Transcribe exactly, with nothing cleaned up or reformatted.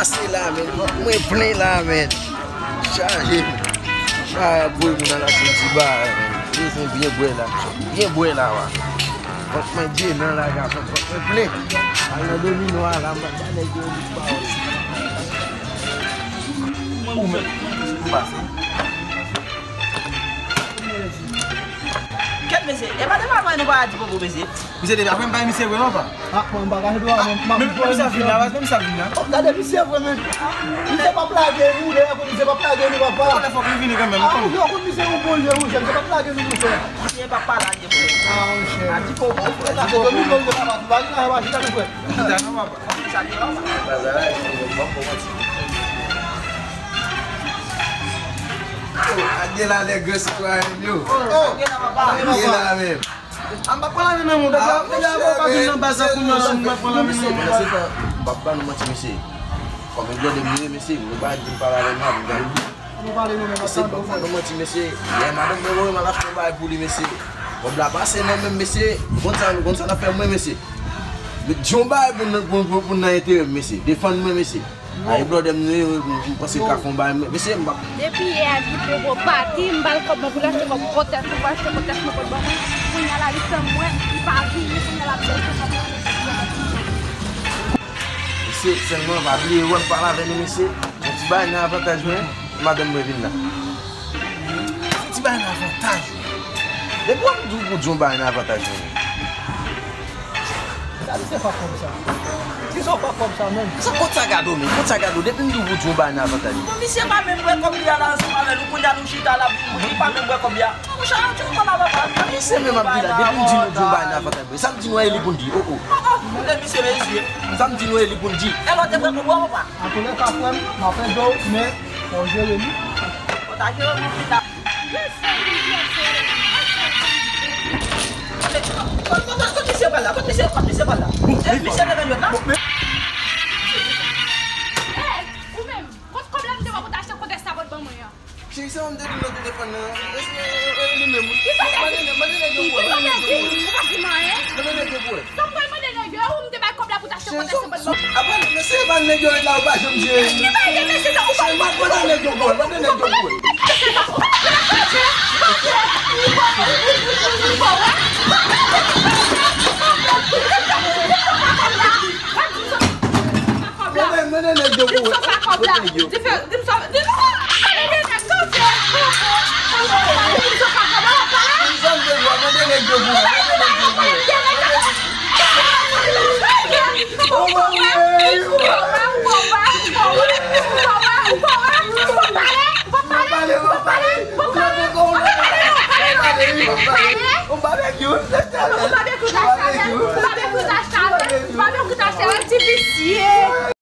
Ase la, men. Vant mwen plen la, men. Chaje. A, boy, moun nan la, se ti ba, men. Bezwen byen bwè la. Byen bwè la, wa. Vant mwen dye nan la, gason. Vant mwen plen. Al nan domino a la, m pa nèg yo di pa. Ou menm, ou pase. Kèt mesye, e pa de pa mwen nou pa di popo mesye. Misye te apre m bay misye vre non pa. Ah, mwen m pa ka jwe a, mwen m ap jwe. Menm sa vin la, menm sa vin la. Oh, gade misye vre men. Misye p ap lage nou, lè misye p ap lage nou papa. Konnen fòk li vini kanmenm. Ah, ou konn misye ou bon jwe, ou jwe, misye p ap lage nou, nou fè. Misye p ap pale a Dye frè. Ah, monchè. A di popo frè. Sa se domino l de papa, nou pa gen la, pa chita nou frè. Chita non papa. Sa di papa. Papa, sa la, se bon, bon, bon, bon. Oh, ak gen la lè gran sitwayen yo. Oh, gen la papa. Gen la menm. A m pa pran lamen nan men w, depi depi apre w pa vin nan baz la kounye a la, m pa pran lamen nan men w. M pa ba nou manti, mesye. Kòm yon blòdè m ye, mesye, m pa di m pale avè m, m ap gade. Mesye, m pa pran nou manti, mesye. Yè, madanm mwen voye m al achte yon bagay pou li, mesye. Kòb la pase nan men m, mesye. Ou konn sa, ou konn sa n ap fè mwen, mesye. Di yon bagay pou n, pou, pou, pou n nan enterè m, mesye. Defann mwen, mesye. Ay, blòdè m, nou, m panse l ka fè yon bagay, men, mesye, m pa. Depi yè a di popo pati, m ba l kòb mwen pou l achte kòb kòtès, pou l achte kòtès mwen pot ban mwen. Kounye a la, li fè m wè, li pa vini, kounye a la, m bèl fè kòb mwen. Mesye, sèlman, pa bliye, wè m pale avè nou, mesye. Yon ti bagay nan avantaj mwen, madanm mwen vin la. Yon ti bagay nan avantaj mwen. Depi w ap di w pou di yon bagay nan avantaj mwen. Sa misye fè kòb sa. Kisa w fè kòb sa menm? Sa kot sa gado menm? Kot sa gado? Depi m di w pou di yon bagay nan avantaj. Bon, misye pa menm wè kòb li a la ansanm avè nou. Kounye a nou chita la, li pa menm wè kòb li a. Monchè, ti kòb la papa. Misye menm ap di la, depi m di nou di yon bagay nan avantaj. Sa m di nou a e li pou n di. Oh, oh. Oh, oh, koute misye men zye. Sa m di nou e li pou n di. E lè w te wè kòb ou a papa? Antoulèka, frè m, m ap ede w, men fò w jere li. Fò w ta jere m anpil la. Kot, kot, kot, kot misye pral la? Kot misye, kot misye pral la? Misye te nan jwèt la? Hey, ou menm, kot kòb la m te ba w pou w ta achte kòtès sa pot ban mwen an? Cheri, se mwen m te di w nan telefòn nan. E, e, e, e li menm wi. Mande nèg, mande nèg yo pou wè, mande nèg yo pou wè. Mande nèg yo pou wè. Sa m pral mande nèg yo, ou m te bay kòb la pou t achte kòtès sa pot ban mwen. Apa, mesye, e pa nèg yo ret la, ou pa janm jere. Ki bagay de mesye sa, ou pa. Cheri, mande nèg yo pou wè, mande nèg yo pou wè. Mande, mande nèg yo pou wè. Kote nèg yo? Di fè, di m sa, di m sa, mande nèg yo, di fè. Di m sa, mande nèg yo pou wè, mande nèg yo pou wè.